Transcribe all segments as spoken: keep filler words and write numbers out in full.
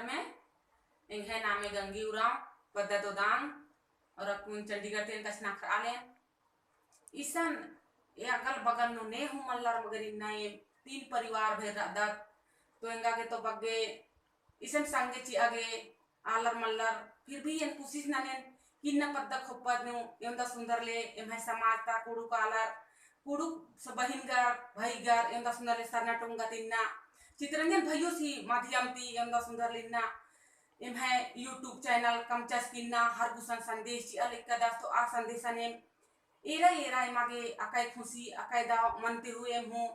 में एंग्है नामे गंगी उराँव, पद्दा दोदांग, और अक्कुन चंडीगढ़ तेन कछनखरआ लेन। इसन ए अगल बगल नू ने हूँ मल्लर, मगर इन्ना ए तीन परिवार भइर रअदत। तो एंगा गे तो बग्गे इसन संगे चिआ गे आलर मल्लर, फिर भी एन कोशिश ननेन कि इन्ना पद्दा खोप्पा नू एवंदा सुंदर ले एम्है समाज ता कुँड़ुख़ आलर, कुँड़ुख़ स-, बहिनगर, भइगर, एवंदा सुंदर ले सरना टोंका ती इन्ना चितरंजन भइयोस ही माध्यम ती एवंदा सुंदर ले इन्ना एम्है YouTube channel कमचस की इन्ना हर गुसन संदेश चिआ लक्कदस। तो आ संदेशन एम एरा एरा एमा गे अकय खुशी, अकय दव मनते हुए एम हूँ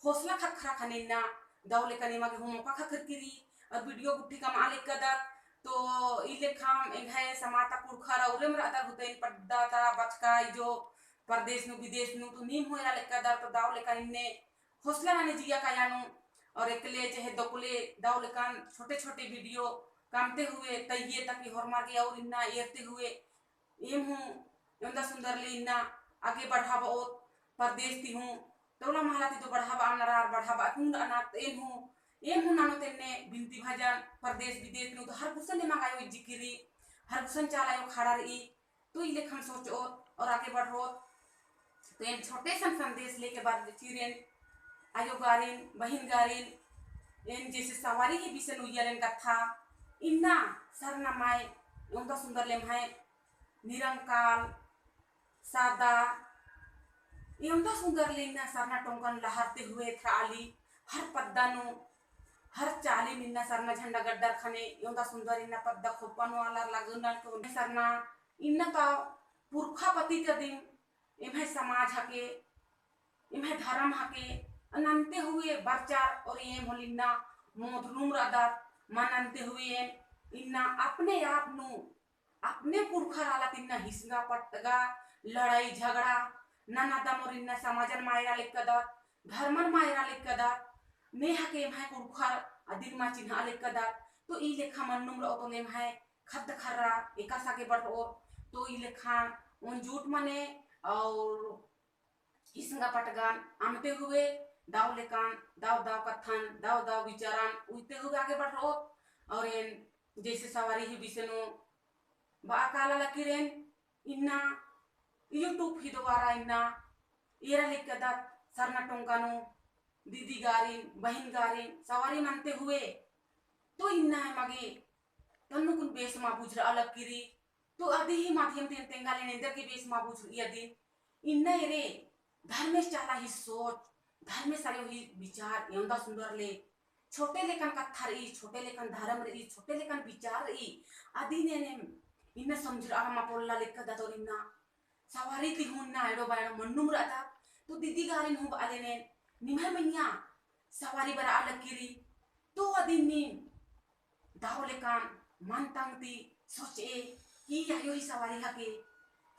हौसला ख़क्खरा ख़ने इन्ना दव लेकन एमा गे हूँ मौका ख़क्खरकी रई, और video गुट्ठी कमआ लक्कदत। तो ई लेखम एंग्है समाज ता कुँड़ुख़र उरेम रअदर हुतैन पद्दा ता बचका ई जो परदेस नू, बिदेस नू, तो नीम हूँ एरा लक्कदर, तो दव लेकन इन्ने हौसला नने जिया काया नू, और एकले चहे दोकले दव लेकन छोटे छोटे video कमते हुए तइये ताकि होरमर गे और इन्ना एरते हुए एम हूँ एवंदा सुंदर ले इन्ना आगे बढ़ाबओत। परदेस ती हूँ, टोला महला ती तो बढ़ाबआ नरार, बढ़ाबआ तुंग अनार, तो एम हूँ, एम हूँ ननोत एन्ने बिनती भजन, परदेस बिदेस नू तो हर गुसन एमा गे आयो इज्जिकी रई, हर गुसन चाला आयो खड़ा रई। तो ई लेखम सोचओत और आगे बढ़ओत। तो एन छोटे सन संदेश लेके बरचकी रएन, आयो गारिन, बहिन गारिन, एन जैसे सवारी ही बिसन उइया लेन कत्था, इन्ना सरना माय एवंदा सुंदर ले एम्है निरंकाल, सादा, एवंदा सुंदर ले इन्ना सरना टोंका नू लहरते हुए एथरा आली, हर पद्दा नू, हर चाली नू इन्ना सरना झंडा गड्डर ख़ने, एवंदा सुंदर इन्ना पद्दा खोप्पा नू आलर लगनर तो सरना, इन्ना ता पुरखा पति ता दिम एम्है समाज हके, एम्है धरम हके, नन्ते हुए बरचर और एम होले इन्ना मोदनुम रअदत, मा नन्ते हुए एम इन्ना अपने आप नू, अपने पुरखर आलत इन्ना हिसगा पटगा, लड़ाई झगड़ा, ननादम और इन्ना समाजन मा एरा लक्कदत, धर्मन मा एरा लक्कदत, ने हके एम्है पुरखर अदिन मा चिन्हा लक्कदत, तो ई लेखा मन्नुम रओ तो एम्है ख़द्द ख़र्रा एकासे आगे बढ़ओर, तो ई लेखा ओन जूट मने और हिसगा पटगन अमते हुए दव लेकन, दव दव कत्थन, दव दव विचारन उइते हुए आगे बढ़ओत। और एन जैसे सवारी ही बिसे नू बआ काला लगी रएन, इन्ना YouTube ही द्वारा इन्ना एरा लक्कदत सरना टोंका नू दीदी गारिन, बहिन गारिन, सवारी मनते हुए, तो इन्ना एमा गे तन्नुकुन बेस मा बुझरआ लगी रई, तो अदी ही माध्यम ती तेंगा लेन एन्देर गे बेस मा बुझरई अदिन। इन्ना एरे धर्मेस चाला ही सोच, धर्मेस आयो ही विचार, एवंदा सुंदर ले छोटे लेकन कत्था रई, छोटे लेकन धर्म रई, छोटे लेकन विचार रई, अदिन एन एम इन्ना समझरआ मा पोल्ला लक्कदत और इन्ना सवारी ती हूँ इन्ना एड़ो बायड़ो मन्नुम रअदत, तो दीदी गारिन हूँ बआ लेन एन निम्है मइय्याँ सवारी बरआ लगी रई, तो अदिन नीम दव लेकन मन तंग ती सोचए कि आयो ही सवारी हके,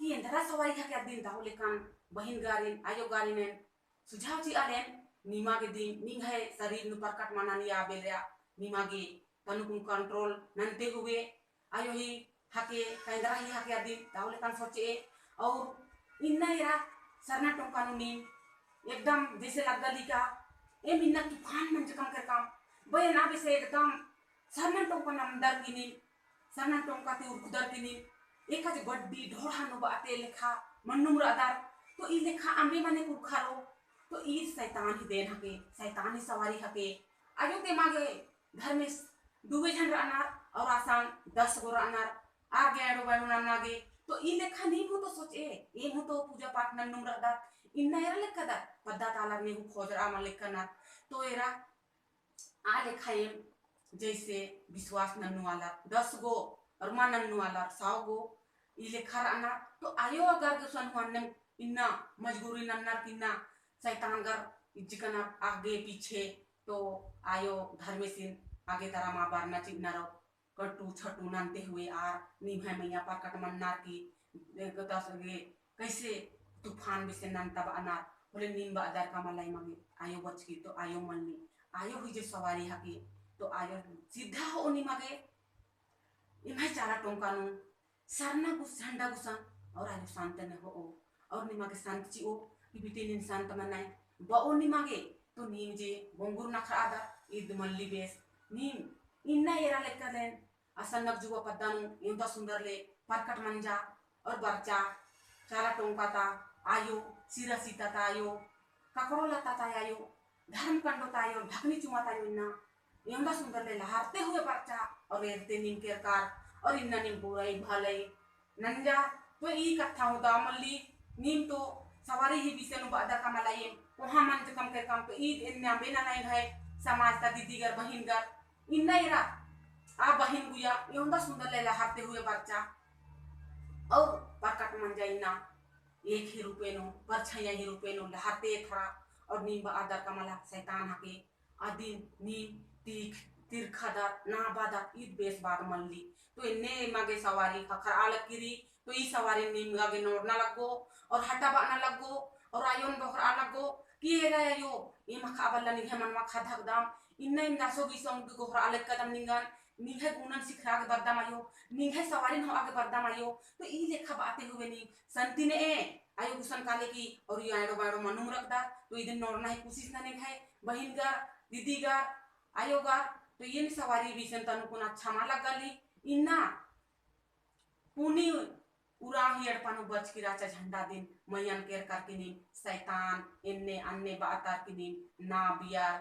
कि एन्दरा सवारी हके अदिन दव लेकन बहिन गारिन, आयो गारिन एन सुझाव चिआ लेन, निमा गे दिम निंग्है शरीर नू प्रकट मना नू आ बेलरा, निमा गे तन्नुकुन control नन्ते हुए, आयो ही हके, का एन्दरा ही हके अदिन दव लेकन सोचए, और इन्ना एरा सरना टोंका नू नीम एकदम जैसे लग्गा लगी का एम इन्ना तूफान मंजकम केरकम, बअना बेसे एकदम सरना टोंका नू अमदर की नीम, सरना टोंका ती उरखदर की नीम, एका जे गड्डी ढोढ़ा नू बअते लेखा मन्नुम रअदर, तो ई लेखा अम्बे मने पुरखरो, तो ई शैतान ही देन हके, शैतान ही सवारी हके। आयो गे मा गे धर्मेस दुवे झन रअनर और असन दस गो रअनर, आर गे एड़ो बायड़ो नन्ना गे। तो ई लेखा नीम हूँ तो सोचए, एम हूँ तो पूजा पाठ नन्नुम रअदत, इन्ना एरा लक्कदत, पद्दा ता आलर ने हूँ खोजरआ मा लक्कनर। तो एरा आ लेखा एम जैसे विश्वास नन्नु आलर दस गो और मा नन्नु आलर सौ गो, ई लेखा रअनर। तो आयो अगर गुसन हूँ अन्नेम इन्ना मजबूरी नन्नर की इन्ना शैतान गर इज्जकनर आगे पीछे, तो आयो धर्मेसिन आगे तरा मा बरना चिअनर, कटु छटु नन्ते हुए आर निम्है मइय्याँ प्रकट मन्नर की, ए, गतस गे कैसे तूफान बेसे नन्ता बअनर, होले नीम बअदर का मला एमा गे आयो बचकी, तो आयो मल्ली, आयो ही जे सवारी हके, तो आयो सीधा होओ निमा गे, एम्है चाला टोंका नू सरना गुस-, झंडा गुसन और आयो शांत ने होओ, और निमा गे शांत चिओ, कि बिटी नीन शांत मनाय, बओ निमा गे, तो नीम जे बोंगुर नखरआ दर, ईद मल्ली बेस, नीम इन्ना एरा लेक्कन असन नगजुआ पद्दा नू एवंदा सुंदर ले परकट मंजा और बरचा। चाला टोंका ता आयो, सिरा सीता ता आयो, ककड़ो लता ता आयो, धर्म कंडो ता आयो, ढकनी चुमा ता आयो इन्ना एवंदा सुंदर ले लहरते हुए बरचा और एरते नीम केरकार और इन्ना नीम बुराई भलाई नंजा। तो ई कत्था हूँ ता मल्ली, नीम तो सवारी ही विषय नू बअदर का मला एम कोहाँ मंजकम केरकम, तो ई एन्ने अम्बे नना एंग्है समाज ता दीदीगर बहिनगर इन्ना एरा आ बहिन गुया एवंदा सुंदर ले लहरते हुए बरचा और परकट मंजा इन्ना एक ही रूपे नू, परछाइयाँ ही रूपे नू लहरते एथरा और नीम बअदर का मला शैतान हके। अदिन नीम तीख, तिरखदर, ना बअदर, ईद बेस बात मल्ली। तो एन्ने एमा गे सवारी ख़क्खरआ लगी रई, तो ई सवारी नीम गा गे नोड़ना लग्गो, और हटा बअना लग्गो, और आयोन गोहरआ लग्गो, कि एरा आयो, एम अख़आ बल्ला निंग्है मनवा ख़द्द हकदम, इन्ना इन्ना सो गिसों गोहरआ लग्गदम निंगन, निंग्है गुनन सिखरआ गे बरदम आयो, निंग्है सवारिन होआ गे बरदम आयो, तो ई लेखा बाते हुए नीम संती ने ए, आयो गुसन काले कि और ई आयड़ो बायड़ो मनुम रखदर, तो इदिन नोड़ना ही कोशिश नने एंग्है बहिनगर, दीदीगर, आयोगर, तो एन सवारी बिसन तनु कुन अच्छा मा लग्गाली, इन्ना पुनी उराँव ही एड़पा नू बरचकी रहचा झंडा दिम मइय्याँ केरकर कि नीम शैतान, एन्ने अन्ने बअदर कि नीम ना बियर,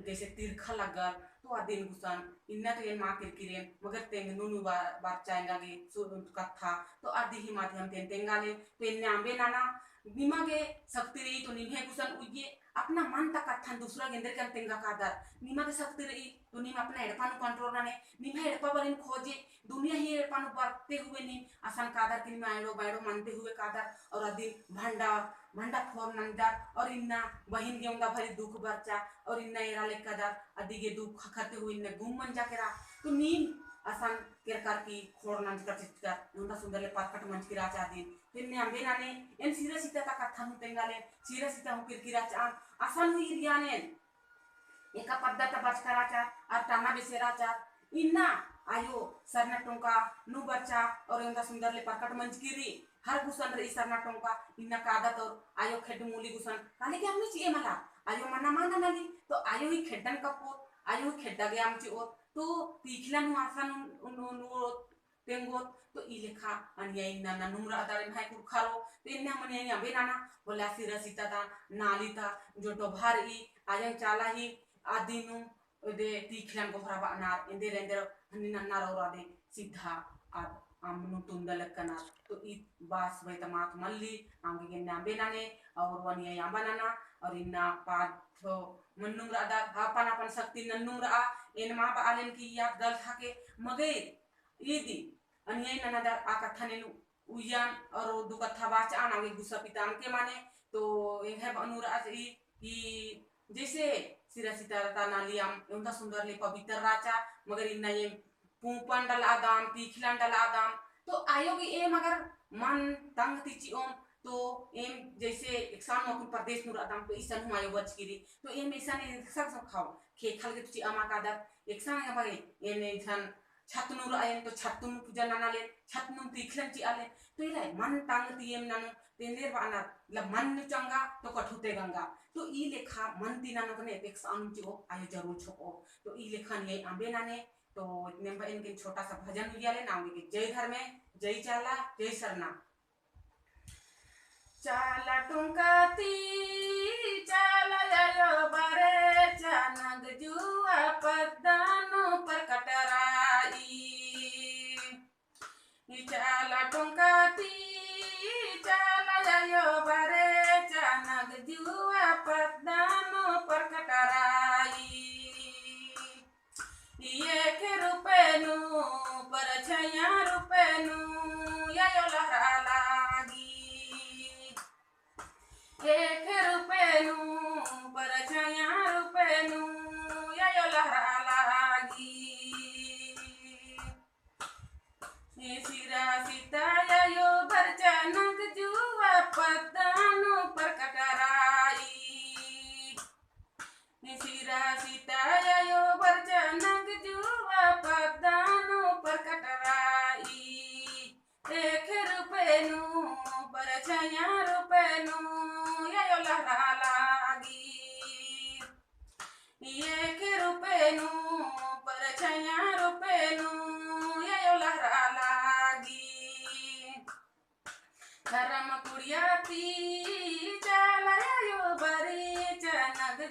जैसे तिरखा लग्गर, तो अदिन गुसन इन्ना तो एन मा केरकी रएन, मगर तेंगनू नू बा-, बरचा एंगा गे सु-, कत्था, तो अदी ही माध्यम तेन तेंगाले, तो एन्ने अम्बे नना, निमा गे शक्ति रई तो निम्है गुसन उइये, अपना मन ता कत्थन दूसरा गे एन्देर कन तेंगा कादर, निमा गे शक्ति रई तो नीम अपना एड़पा नू control नने, निम्है एड़पा बलिन खोजे, दुनिया ही एड़पा नू बरते हुए नीम असन कादर कि निमा एड़ो बायड़ो मनते हुए कादर, और अदिन भंडा, भंडा फोर नंदर, और इन्ना बहिन गे ओन्दा भरी दुख बरचा, और इन्ना एरा लेक्कदर, अदी गे दुख ख़क्खरते हुए इन्ना गुम मंजा केरा, तो नीम असन केरकर कि खोर नंजकर चिचकर, ओन्दा सुंदर ले परकट मंजकी रहचा अदिन, तो एन्ने अम्बे नने, एन सिरा सीता ता कत्था हूँ तेंगाले, सिरा सीता हूँ केरकी रहचा, असन हूँ इरियान एन, एका पद्दा ता बरचका रहचा, अर टाना बेसे रहचा, इन्ना आयो सरना टोंका नू बरचा, और एवंदा सुंदर ले परकट मंजकी रई, हर गुसन रई सरना टोंका, इन्ना कादत और आयो खेड्ड मूली गुसन, काले गे अम्म चिए मला, आयो मना मा ननाली, तो आयो ही खेड्डन कप्पोत, आयो ही खेड्डा गे अम्म चिओत, तो तीखिलन हूँ असन उन, उन, उन, उन, तेंगोत, तो ई लेखा अन्याय नना नुम रअदर एम्है पुरखरो, तो एन्ने अन्याय अम्बे नना, बोले आ सिरा सीता ता, नाली ता, जो डोभा रई, आयंग चाला ही, अदिन नू, ओदे तीखिलन गोहरा बअनर, एन्देर एन्देर हनी नन्नर और अदे सीधा आद अम्म नू तुंदा लक्कनर। तो ई बास बई ता मात मल्ली, अवंगे गे एन्ने अम्बे नने, और अन्याय अम्बा नना, और इन्ना पाद तो मन्नुम रअदर, अपन अपन शक्ति नन्नुम रआ, एन मा बआलेन कि ई आद गलत हके, मगर ईदी अन्याय ननदर आ कत्थन एन उइयन और दू कत्था बाचन अवंगे गुस्सा पितान के माने, तो एंग्है बअनुम रआ ई कि जैसे सिरा सीता ता नाली अम्म एवंदा सुंदर ले पवित्र रहचा, मगर इन्ना एम पूंपन डलआदम, तीखिलन डलआदम, तो आयो गे एम अगर मन तंग ती चिओम, तो एम जैसे एकसन अक्कुन परदेस नू रअदम, तो इसन हूँ आयो बरचकी रई, तो एम इसन एकसन सखाओ, खेखल गे तो चिआ मा कादत, एकसन एम बगे, एम इसन छत नू रअन तो छत नू पूजा ननालेन, छत नू तीखिलन चिआलेन, तो इला मन तंग ती एम ननोन, तेन्देर बअनर, ला मन नू चंगा तो कठुते गंगा। तो ई लेखा मन ती ननोन कने एकसन चिओ आयो जरूर छोको। तो ई लेखा अन्याय अम्बे नने, तो इतने में एन के छोटा सा भजन उइयालेन, अवंगे गे जय धर्मे, जय चाला, जय सरना। चाला टोंका ती, चाला आयो बरचा नगजुआ पद्दा नू परकट रई। ई चाला टोंका ती, चाला आयो बरचा नगजुआ पद्दा नू परकट रई। एखे रूपे नू, परछाया रूपे नू, आयो लहरा लागी। एखे रूपे नू, परछाया रूपे नू, आयो लहरा लागी। ए सिरा सीता आयो बरचा नगजुआ पद्दा नू परकट रई। ए सिरा सीता आयो बरचा नगजुआ पद्दा नू परकट रई।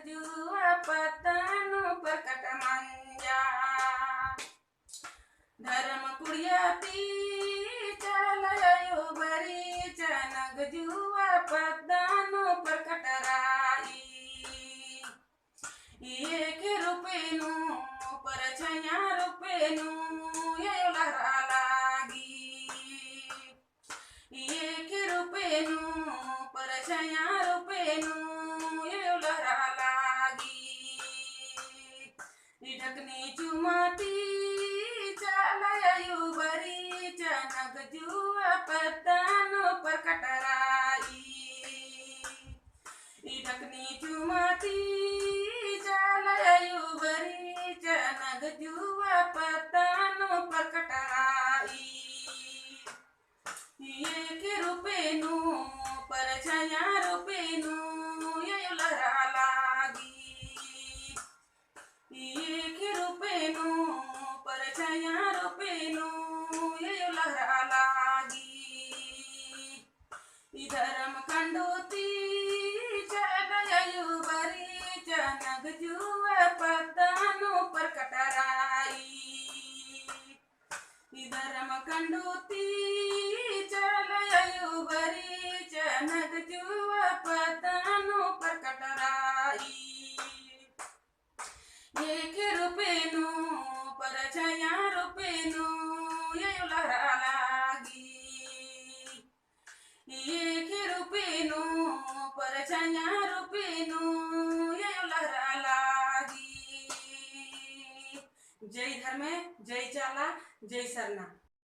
जुआ पत्ता नू परकट मंजा। धर्म कुड़िया ती चाला अयो बरी चनग जुआ पत्ता नू परकट रई। एके रुपे नू परछाया रुपे नू अयो लहरा लागी। एके रुपे नू परछाया रुपे नू अयो लहरा लागी। ई ढकनी चुमा ती चाला अयो बरी चनग जुआ पत्ता नू परकट रई। ई ढकनी चुमा ती चाला अयो बरी चनग जुआ पत्ता नू परकट रई। एके रुपे नू परछाया रुपे नू अयो लहरा लागी। एके रुपे नू परछाया रुपे नू अयो लहरा लागी। ई धर्म कंडो ती चाला अयो बरी चनग जुआ पत्ता नू परकट रई। ई धर्म कंडो ती चाला अयो बरी चनग जुआ पत्ता नू परकट रई। एके रुपे नू परछाया रुपे नू अयो लहरा लागी। एके रुपे नू परछाया रुपे नू अयो लहरा लागी। जय धर्मे, जय चाला, जय सरना।